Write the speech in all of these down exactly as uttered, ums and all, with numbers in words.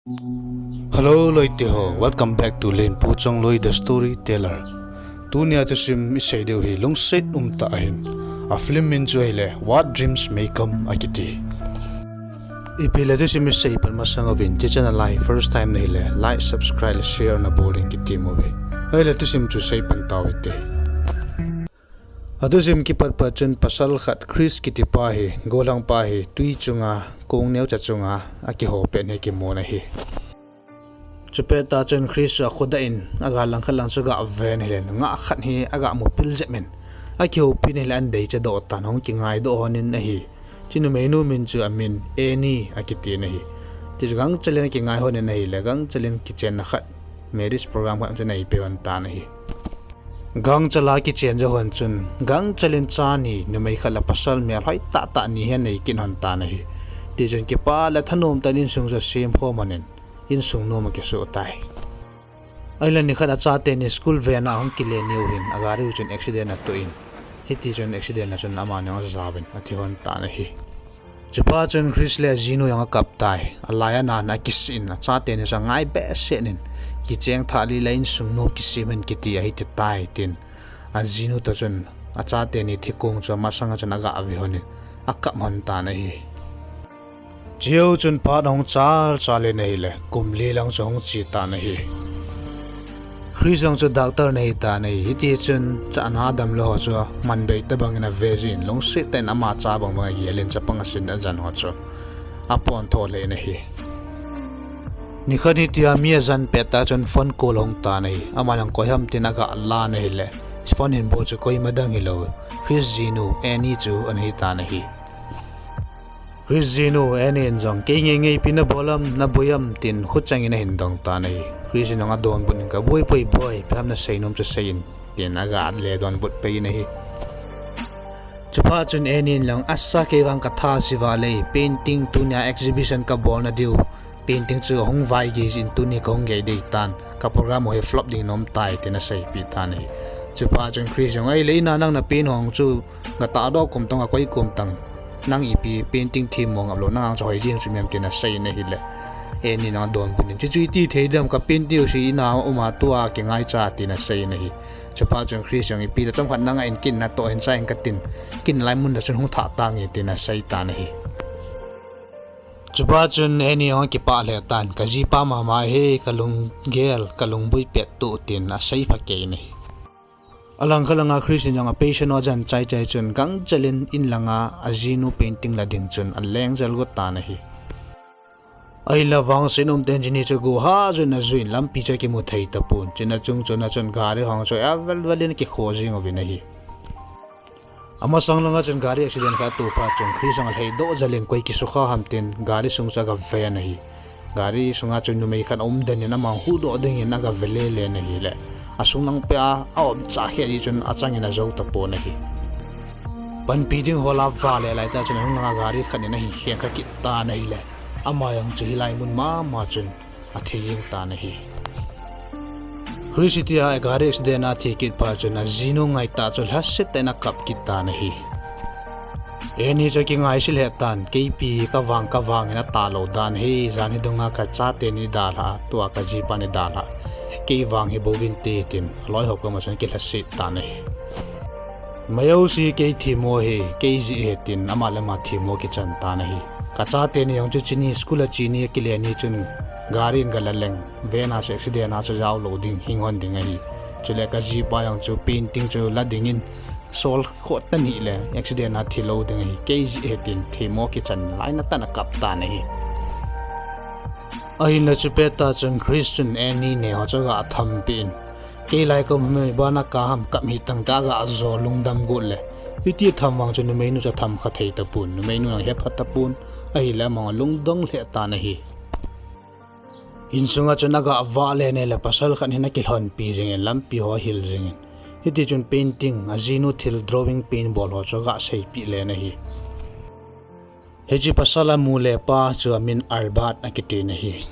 Hello loite ho, welcome back to Lenpu Chongloi the Storyteller. Tunia thusim isei diu hi lungset umtah ahin. A film min chu ahile What Dreams May Come akiti. Ipi le thusim isei pan masang uvin, hiche channel a hi first time nahile like, subscribe le share nabol ding kitem uve. Ahile thusim chu sei pan tau hite. Athusim kipat pat chun pasal khat Chris kitipa hi, gollhangpa hi, twi chunga, kong neocha chunga akiho pet hi kimun ahi. Chupet tah chun Chris chu akhodah in, aga langkhat lang chu aga ven ahile, nungah khat hi aga mupil jep in, akihoupi in ahile an deicha doh tan, hung kingaidoh lhon in ahi. Hiche numeinu min chu amin Annie akitin ahi. Tichu gangchel in akingai lhon in ahile, gangchel in kichenna khat, marriage program khat chu ana ipi lhon tan ahi. Gangchel a kichen jou lhon chun, gangchel in cha ni, numei khat le pasal melhoi tahtah ni hi ana nei kit lhon tan ahi. Tichun kipah le thanom tah in insung chu asemkhom lhon in, insung nom akisoh tai. Ahile nikhat achate ni school ven a ahung kile niu hin, agari u chun accident atoh in, hitichun accident a chun amani ajaovin athi lhon tan ahi. Chuphat chun Chris le ajinu jong akap tai. Alai anan akisih in, achate ni chu angai behseh in, kicheng thah lih le insung nom kisem hen kiti ahi ti tai tin, ajinu toh chun achate ni thikong chu amasanga chun aga ve lhon in, akap lhon tan ahi. Chujou chun phat ahung chal chal in ahile, kum li lang chu ahung che tan ahi. Chris jong chu doctor ana hi tan ahi, hitichun cha ana damlou ho chu amanbei tobang in ave jin, lungset tah in ama cha bang bang ahile chapang asin ajan ho chu apontho lheh in ahi. Nikhat hitia mi ajan pet tah chun phone call ahung tan ahi, ama jong koi ham tin aga lan ahile, phone hin bol chu koima dang hilou, Chris jinu Annie chu ana hi tan ahi. Chris jinu Annie in jong, kei ngeingei ipi nabol am, naboi am tin khutchang in ahin dong tan ahi. Chris in jong adonbut in, kaboi poi boi, ipi ham nasei nom chu sei in, tin aga le donbut pai in ahi. Chuphat chun Annie in jong, asa, kei vang katha se valeh, painting tunia exhibition kabolna diu, painting chu ahung vaigei jin, tuni kahung gei dei tan, ka program u hi flop ding nom tai tin aseipeh tan ahi. Chuphat chun Chris jong, ahile ina nang na paint hong chu, gatahdoh kum tang, akoi kum tang, nang ipi painting themmo ngaplou, nang ang chu hoi jeng chu miam tin asei in ahile, Annie in adonbut in, chuchu iti thei dem, ka painting u chu ina uma tua kingaicha tin asei in ahi. Chuphat chun Chris jong, ipi le chomkhat nanga in kin natoh hin cha in katin, kin lai mun a chun hung thah tange tin asei tan ahi. Chuphat chun Annie jong akipah lheh tan, kajipa mama hi, kalunggel, kalungboi pet toh tin asei phakei in ahi. Alangkhat langa Chris in jong a patient u ajan chai chai chun gangchel in in langa ajinu painting la ding chun aleng jel got tan ahi. Ahinla vangset umtah in chuni chu go ha jun ajuin lampi chu akimu thei tapon, chuna chung chuna chun gari hong chu avel vel in akikho jing uvin ahi. Amasang langa chun gari accident khat atoh phat chun Chris jong alhaidoh jel in koi kisukha ham tin gari sung chu aga ven ahi. Gari sunga chun numei khat aum den in ama huhdoh dingin aga ve lele in ahile, asung lang peh a aum chah kheh jeh chun achangin ajou tapon ahi. Panpi ding hol a avale laitah chun ahung langa gari khat in ahin khenkha kit tan ahile, ama jong chu hilai mun mama chun athi jeng tan ahi. Chris hitia gari accident a athi kit phat chun ajinu ngaitah chu lhaset tah in akap kit tan ahi. Annie chu akingaiset lheh tan, keipi kavang kavang in atahlou dan hi, jan hi dunga kachate ni dalhah, tua kajipa ni dalhah, kei vang hi bouvinte tin aloi ho koma chun akilhaset tan ahi. Majouse kei themmo ahi, kei jeh ahi tin ama le ama themmo kichan tan ahi. Kachate ni jong chu chuni school a che ni akile ni chun gari in gala leng, van a chu accident a chu jaolou ding, hing lhon ding ahi. Chule kajipa jong chu painting chu la dingin sol khot tani le accident a thilou ding ahi, kei jeh ahi tin themmo kichan lainat tah in akap tan ahi. Ahinla chupet tah chun Chris chun Annie neh ho chu aga thampeh in, kei lai kaum him, ibola kaham kap hitang tia aga jo lungdam got le, hiti tham vang chu numeinu chu atham kha thei tapon, numeinu jong hepha tapon, ahile ama lungdong lheh tan ahi. Insunga chun aga vah len ahile pasal khat hin akilhonpi jingin, lampi ho ahil jingin, hitichun painting, ajinu thil drawing paint bol ho chu aga seipeh len ahi. Hiche pasal amu le pa chu amin Albert akitin ahi.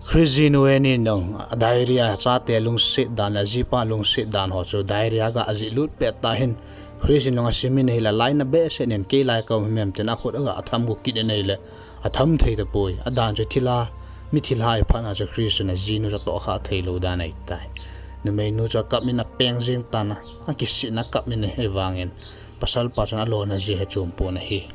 Chris jinu Annie in jong a diary a achate lungset dan le ajipa lungset dan ho chu diary a aga jihlut pet tah in, Chris in jong asimin ahile lainat behseh in, kei lai kaum him em tin akhut aga tham got kit in ahile, atham thei tapoi, adan chu thil a Mithi lhai phat na chu Chris chun ajinu chu atohkhah theilou dan ahitai. Numeinu chu akap in apeng jeng tan a, akisih in akap in ahivangin, pasal pa chun alona jeh he chom pon ahi.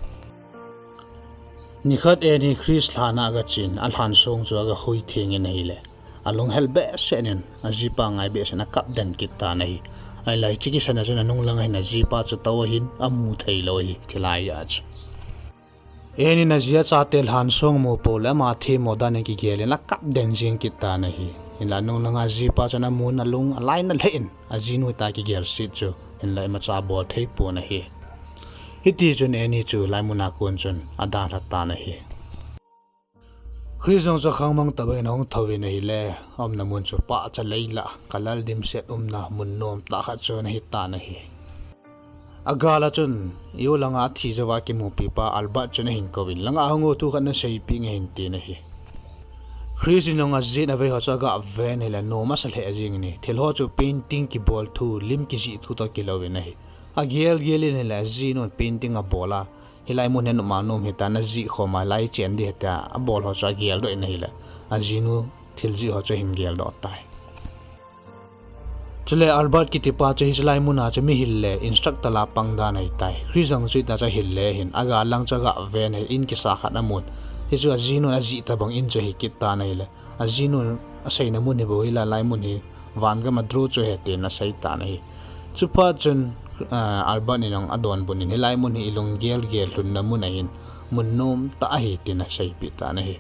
Nikhat Annie Chris lhan a agachen, alhan song chu agahui theng in ahile, alunghel behseh in, ajipa ngai behseh in akap den kit tan ahi. Ahinla hiche kisan a chun anung lang a hin ajipa chu tou ahin, amu theilou ahi, thilai a chu. Annie in aji achate lhan song amu pou le ama themmo dan in kigel in akap den jeng kit tan ahi. Hinla nung lang a ajipa chun amun alung alainat lheh in ajinu ta kigel set chu hinla imacha abol thei pon ahi. Hitichun Annie chu hilai mun a kon chun adalha tan ahi. Chris jong chu khangmang tah bang in ahung thou in ahile, aumna mun chu pahcha lei lah, kalal dimset umna mun nom tah khat chu ana hi tan ahi. Agal a chun, eiho lang a athi jouva kimupi pa Albert chun ahin kouvin, lang a hung o, thu khat naseipeh inge ahin tin ahi. Chris in jong ajeh in avei ho chu aga ven ahile, nom asa lheh jeng in ahi. Thil ho chu painting kibol thu, lim kijih thu toh kilou in ahi. Agel gel in ahile, ajinun painting abol a, hilai mun hi numa nom hitan, ajih khom a lai chen ding ahi tia abol ho chu ageldoh in ahile, ajinu thil jih ho chu ahin geldoh tai. Chule Albert kiti pa chu hiche lai mun a chu mihil le instructor la pang dan ahitai. Chris jong chu hitia chu ahil le hin, agal lang chu aga ven ahi, in kisa khat amun. Hichu ajinun ajih tobang in chu ahi kit tan ahile, ajinun aseina mun hi bou hilai lai mun hi vangam a draw chu ahi tin asei tan ahi. Chuphat chun, ah, Albert in jong adonbut in, hilai mun hi ilunggel gel lhunna mun ahin, mun nom tah ahi tin aseipeh tan ahi.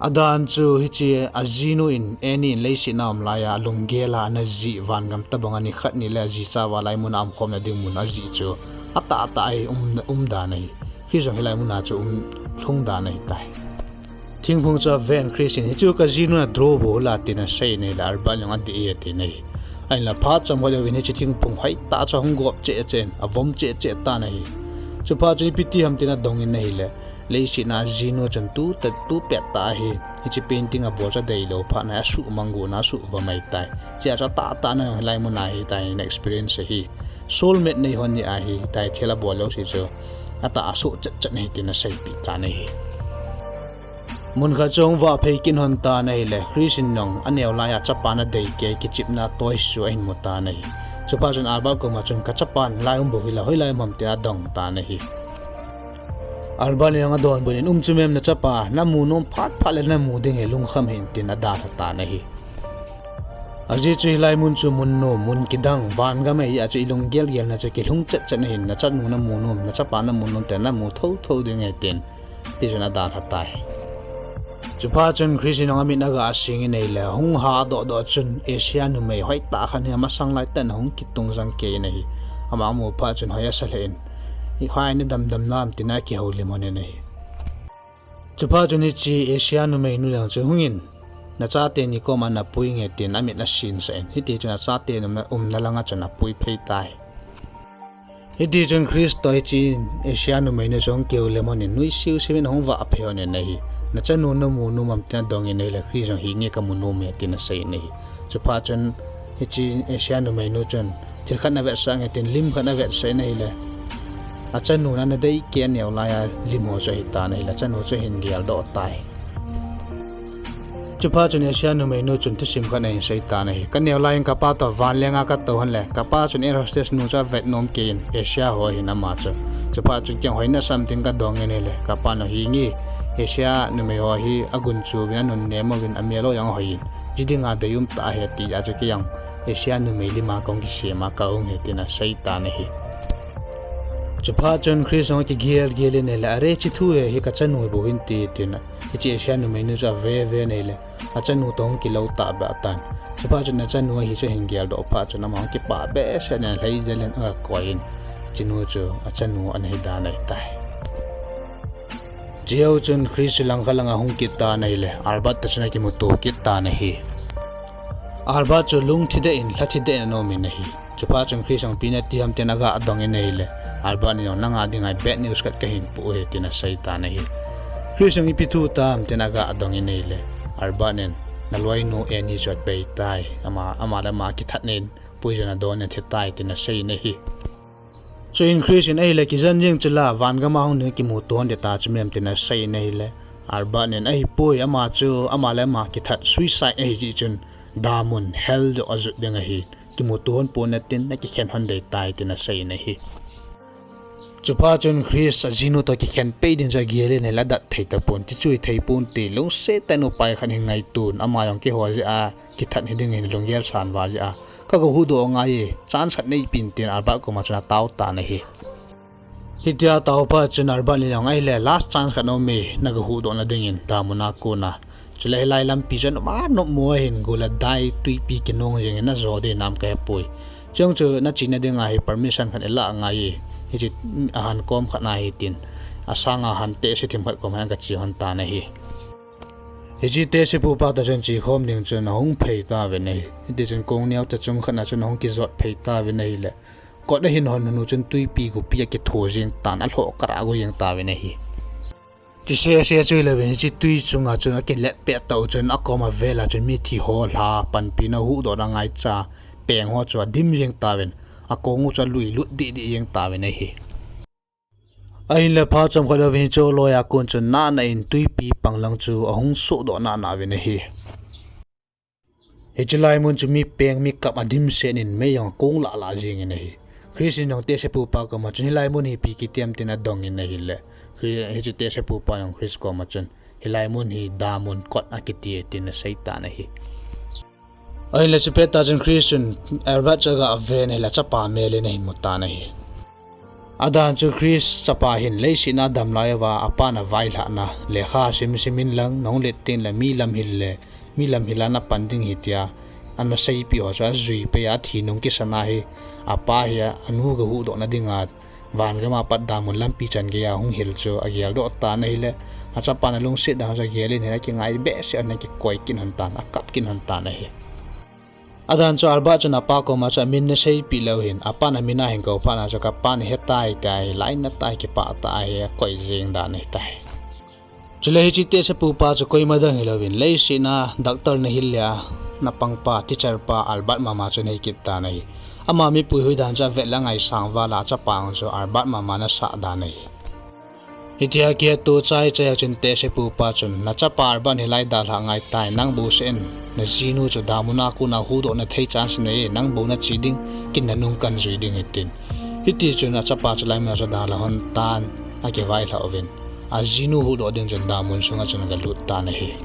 Adan chu hiche ajinu in Annie in leiset a um lai a alunggel a ana jih vangam tobang a nikhat ni le aji chauva lai mun a umkhomna ding mun ajih chu atahtah ahi um, um dan ahi. Chris jong hilai mun a chu um lhung dan ahitai. Thingphung chu aven Chris in, hichu kajinun a draw bou la tin asei in ahile, Albert in jong adih e atin ahi. Ahinla phat chomkhat jouvin hiche thingphung hoitah chu ahung gop cheh cheh in, avom cheh cheh tan ahi. Chuphat chun ipi ti ham tin adong in ahile, leiset a ajinu chun tu ta, tu pettah ahi. Hiche painting abol chu adeilou phat na asuhmang got na asuhvom ahitai. Hichea chu atahtah na hilai mun a hitia hin experience ahi. Soulmate nei hon ni ahi, hitia thil abol jouse chu atah a soh chet chet ahi tin aseipeh tan ahi. Mun khat chu ahung vah phei kit lhon tan ahile, Chris in jong aneo lai a chapa ana dei kei kichepna toys chu ahin mu tan ahi. Chuphat chun Albert koma chun, kachapan lai um bou hila, hoilai um ham tin adong tan ahi. Albert in jong adonbut in, um chumem nachapa, namu nom phat phat le namu ding ahi, lungkham hih in tin adalha tan ahi. Ajeh chu hilai mun chu mun nom, mun kidang, vangam ahi a chu ilunggel gelna chu kilhung chet chet ahin, nachanu namu nom, nachapa namu nom te namu thou thou ding ahi tin, tichun adalha tai. Chuphat chun Chris in jong amit aga sing in ahile, hung ha doh doh chun Asia numei hoitah khat hi amasang lai tah in ahung kitung jang kei in ahi. Ama amu phat chun hoi asa lheh in, ihoi nadam dam nam tin akihoulim lhon in ahi. Chuphat chun hiche Asia numeinu jong chu hungin, nachate ni koma napui inge tin amit asinsah in, hitichun achate umna, umna langa chun apui phei tai. Hitichun Chris toh hiche Asia numeinu chu ahung kihoulim lhon in, nuisiu siu in ahung vah phei lhon in ahi. Nachanu namu nom am tin adong in ahile, Chris jong, hi nge kamu nom e tin asei in ahi. Chuphat chun hiche Asia numeinu chun thil khat navetsah nge tin lim khat avetsah in ahile, achanun ana dei kei aneo lai a lim ho chu ahitan ahile, achanu chu ahin geldoh tai. Chuphat chun Asia numeinu chun thusim khat ahin sei tan ahi. Kaneo lai in kapa toh vanleng a katou hon le, kapa chun air hostess nu chu avet nom kei in, Asia ho ahin ama chu. Chuphat chun keiin hoi nasam tin kadong in ahile, kapan hi nge, Asia numei ho hi agunchu uvin anunnem uvin amel ho jong ahoi in, ji dinga deium tah ahi tia chu keiin Asia numei lim a kahung kisem a kahung ahi tin asei tan ahi. Chuphat chun Chris jong kigel gel in ahile, are hiche thu hi, hi kachanu bou hin ti tin, hiche Asia numeinu chu ave ve in ahile, achanu toh hung kilou tahbeh tan. Chuphat chun achanu ahi chu ahin geldoh phat chun ama hung kipah behseh in alhai jel in agakoi in, hichenu chu achanu ana hi dan ahitai. Chujou chun Chris chu langkhat langa hung kit tan ahile, Albert toh chun akimuto kit tan ahi. Albert chu lungthim deh in, lhathim deh in ana um in ahi. Chuphat chun Chris jong ipi nati ham tin aga dong in ahile, Albert in jong, nanga dinga bad news khat kahin poh e tin asei tan ahi. Chris jong ipi thu ham tin aga dong in ahile, Albert in, naloinu Annie chu abei tai, ama, ama le ama kithat in poison adon in athi tai tin asei in ahi. Chuin Chris in ahile, kijen jeng chula, vangam a hung ding kimuto hon ding ta chu mem tin asei in ahile, Albert in ahipoi, ama chu ama le ama kithat suicide ahi jeh chun damun hell joh ajot ding ahi. Kimuto hon pon natin, nakikhen hon dei tai tin asei in ahi. Chuphat chun Chris ajinu toh kikhen pei ding chu agel in ahile adat thei tapon, ti chu hithei ponte, lungset tah in upai khat hin ngaito in, ama jong keiho jeh a kithat hiding hin lunggel san val jeh a, kaga huhdoh ngai e, chance khat neipeh in tin Albert koma chun atao tan ahi. Hitia atao phat chun Albert in jong ahile last chance khat aume, naga huhdoh na dingin damun a kona. Chule hilai lampi chu anom anom mo ahin, gul adai, twipi kinong jeng in ajo ding nam kahepoi. Chujong chu nachena dinga hi permission khat ilah ngai e, hiche ahan kom khat na hi tin, asanga ahan tehse themkhat kom a aga che hon tan ahi. Hiche tehsepu pa toh chun chekhom ding chun ahung phei tauvin ahi. Hitichun kong neocha chung khat na chun ahung kijot phei tauvin ahile, kot ahin hon hon u chun twipi gopi akitho jeng tan, alhoh kara go jeng tauvin ahi. Ti sese chu hilouvin hiche twi chunga chun akilet pet tah u chun akoma vel a chun mithi ho lha, panpina huhdoh na ngaicha peng ho chu adim jeng tauvin, akong u chu alui lut deh deh jeng tauvin ahi. Ahinla phat chomkhat jouvin hiche loi a kon chun nana in twipi panglang chu ahung sohdoh nana uvin ahi. Hiche lai mun chu mi peng mi kap adimset in mei jong akong lah lah jengin ahi. Chris in jong tehsepu pa koma chun hilai mun hi ipi kiti em tin adongin ahile, hiche tehsepu pa jong Chris koma chun hilai mun hi damun kot akiti e tin asei tan ahi. Ahinla chupet tah chun Chris chun Albert chu aga ven ahile achapa mel in ahin mu tan ahi. Adan chu Chris chapa hin leiset a adam lai uva apan availhahna, lekha sim sim in lang, nahung let tengle mi lamhil le, mi lamhil a napan ding ahi tia ana seipeh ho chu ajui pei a, athi nung kisan a hi apa hi anu ga huhdoh na dinga van gam a pat damun lampi chan gei a hung hil chu ageldoh tan ahile, achapan alungset dan chu agel in ahile akingai behseh in akikoi kit hon tan, akap kit hon tan ahi. Adan chu Albert chun apa koma chu amin ana seipeh leu hin, apan amin ahin kou phat na chu kapan ahetai tia hi lainat tah a kipah tah a hi akoi jeng dan ahitai. Chule hiche tehsepu pa chu koima dang hilouvin, leiset a doctor nahil le a napangpa, teacher pa Albert mama chu ahi kit tan ahi. Ama mipui hoi dan chu avet le angaisang val a achapa chu Albert mama ana sah dan ahi. Hitia kihetto chai chai a chun tehsepu pa chun, nachapa Albert hilai dalhah ngaitai, nang bouseh in, najinu chu damun a kona huhdoh na thei chance nei e, nang bou nache ding, kin nanung kan jui ding ahi tin. Hitichun achapa chu lai mun a chu adalha hon tan, akivailhah uvin, ajinu huhdoh ding chun damun sunga chun agalut tan ahi.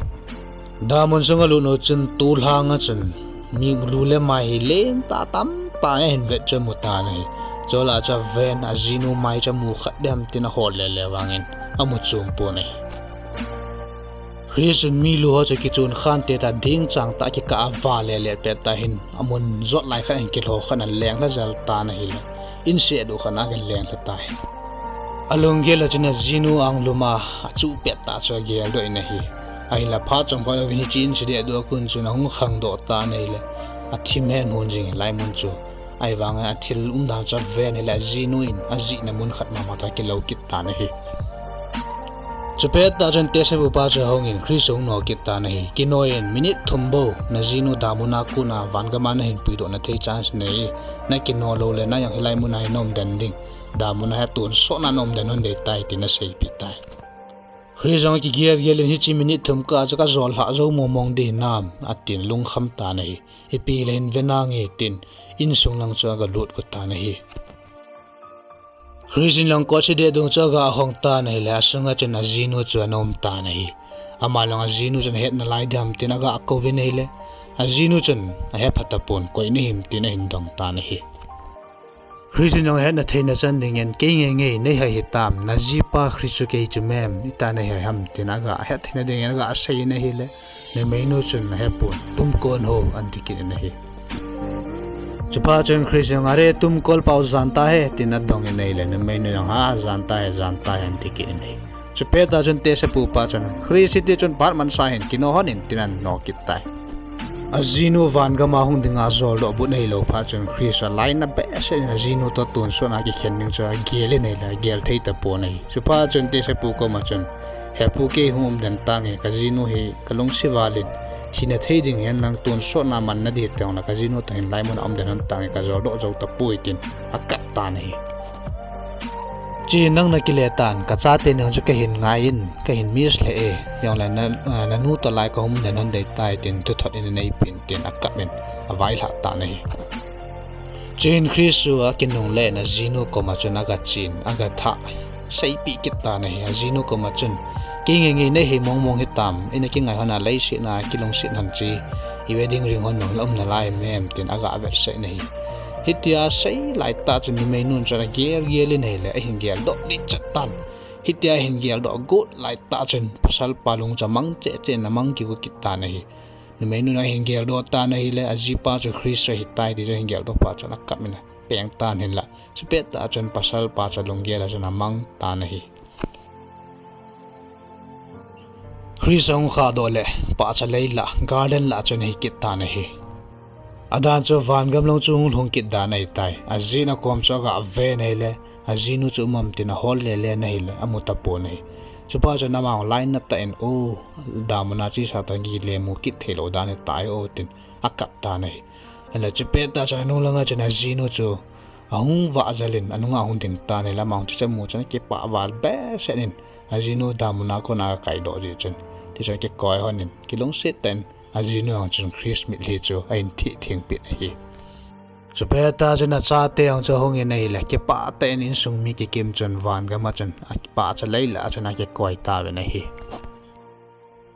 Damun sunga alut u chun tolhang a chun mi lu le mai hi lentah tamtah in ahin vet chu amu tan ahi. Chule chu aven, ajinu mai chu amu khat dem tin ahol lele vangin amu chom pon ahi. Chris chun mi lu ho chu kichon khan teta ding chang tah a kikah a ava lele pet tah hin amun jot lai khat in kilho khat in alenglha jel tan ahile, inseh duh khat in aga lenglha tai. Alunggel a chun ajinu anglum a achuh pet tah chu ageldoh in ahi. Ahinla phat chomkhat jouvin hiche inseh duh a kon chun ahung khangdoh tan ahile, athim hen hon jing in lai mun chu. Ahivangin athil umdan chu aven ahile ajinu in ajihna mun khat mama toh akilou kit tan ahi. Chupet tah chun tehsepu pa chu ahungin Chris ahung no kit tan ahi. Kinoi in, minute thum bou najinu damun a kona van gam a nahin puidoh na thei chance nei e. Nakino loule nang jong hilai mun a hi naum den ding, damun a hi tonsot na naum den hon dei tai tin aseipeh tai. Chris jong akigel gel in hiche minute thum kah chu kajol lhah jou mong mong ding hinam atin lungkham tan ahi. Ipi hile hin ve nange tin insung lang chu agalut got tan ahi. Chris in lang kot se deh dung chu aga hong tan ahile, asunga chun ajinu chu ana um tan ahi. Ama lang ajinu chun ahetna lai ding ham tin aga kouvin ahile, ajinu chun ahepha tapon, koi nahim tin ahin dong tan ahi. Chris in jong ahetna theina chan dingin, kei ngeingei neihai hitam, najipa Chris chu kei chu mem, ita neihai ham tin aga het theina dingin aga sei in ahile, numeinu chun ahepon, tumkol hou ati kit in ahi. Chuphat chun Chris in jong, are tumkol pau janta he tin adong in ahile, numeinu jong, ha, janta he, janta he ati kit in ahi. Chupet tah chun tehsepu pa chun, Chris, hiti chun phat mansa hih in, kino hon in tin ahin no kit tai. Ajinu van gam a hung dinga joldoh but ahilou phat chun Chris alainat behseh in ajinu toh tonsot na kikhen ding chu agel in ahile, agel thei tapon ahi. Chuphat chun tehsepu koma chun, hepu, kei hung um den tange, kajinu hi kalungset val in, thina thei ding hen lang tonsot na man nadi teng le kajinu toh hin lai mun a um den hon tange, kajoldoh jou tapoi tin akap tan ahi. Chi nang na kile tan, ka chate ni chu ka hin ngai in, ka hin miss le e, yong le na, ah, na nu to lai ka hum ne non dei tai tin, tu thot in nei pin tin, a kap in, a vai hla ta na hi. Chin Chris chu a kinung le na jinu koma chun a ga chin, a ga tha, sei pi kit ta na hi, a jinu koma chun, ki nge nge ne hi mong mong hi tam, ina ki ngai hon a lei si na, ki long si nan chi, i wedding ring hon nong la um na lai mem tin, a ga vet sei na hi. Hitia sei lai ta chun numei nun chun a gel gel in hei le, a hin gel doh di chat tan. Hitia a hin gel doh gut lai ta chun pasal pa lung cha mang che che na mang ki gu kit ta na hi. Numei nun a hin gel doh ta na hi le, a jipa chu Chris a hi tai di chu hin gel doh pa chun a kap in a peng tan hin la. Chu pet ta chun pasal pa cha lung gel a chun a mang ta na hi. Chris a hung kha doh le, pa cha lei la, garden la chun hi kit ta na hi. A dan chu van gam long chu hung lhung kit dan ahi tai. A jin a kom chu a ga ve na hi le, a jinu chu um am tin a hol le le na hi le, a mu ta po na hi. Chupa chu na mang lai na ta in o, damuna chi sa ta gi le mu kit thei lo dan hi tai o tin a kap ta na hi. Hela chu pet ta chu a nung langa chun a jinu chu a hung va jal in, a nunga hung ding ta na hi le, mang chu cha mu chun a kipa val be sen in, a jinu damuna kona kai doh di chun. Ti chun ki koi hon in, ki lung sit ta in, a jinu ang chun Chris mitlhi chu a in thi thing pin a hi. Chu pet ta chun a chate ang chu hung in a hi le, kipa ta in insung mi ki kim chun van gam a chun, a pa cha lei la chun a ki koi ta ve na hi.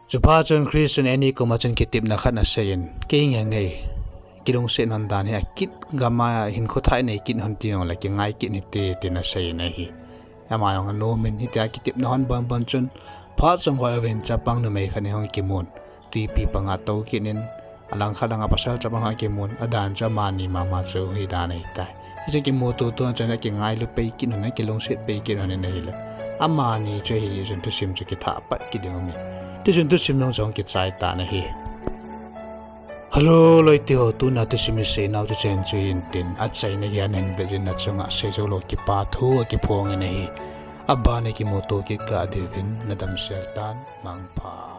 Chupa chun Chris chun Annie koma chun kitepna khat na sei in, ki nge nge, ki lung sit non dan hi a kit gam a hin khu thai nei kit hon ti yong le, ki ngai kit ni te, tin a sei na hi. Ama yong a nom in hitia kitepna hon ban ban chun, phat chang hoi a vin chapang numei khat ni hung ki mun. Tui pi panga to kit in, a lang khat langa pasal chapang a ki mun, a dan chu a mani mama chu hi dan ahi tai. Hi chun ki mu tu tu chun a ki ngai lu pei kit hon, a ki lung sit pei kit hon in a hi le. A mani chu hi chun tu sim chu ki tha pat ki ding um in. Tu chun tu sim nong chong ki chai ta na hi. Hello, loi ti ho, tu na tu sim i sei nau tu chen chu hin tin, a chai na hi an hen be jin na chunga sei jo lo ki pa thu a ki phong in a hi. A ba na ki mu tu ki ka di vin, na dam sel tan, mang pha.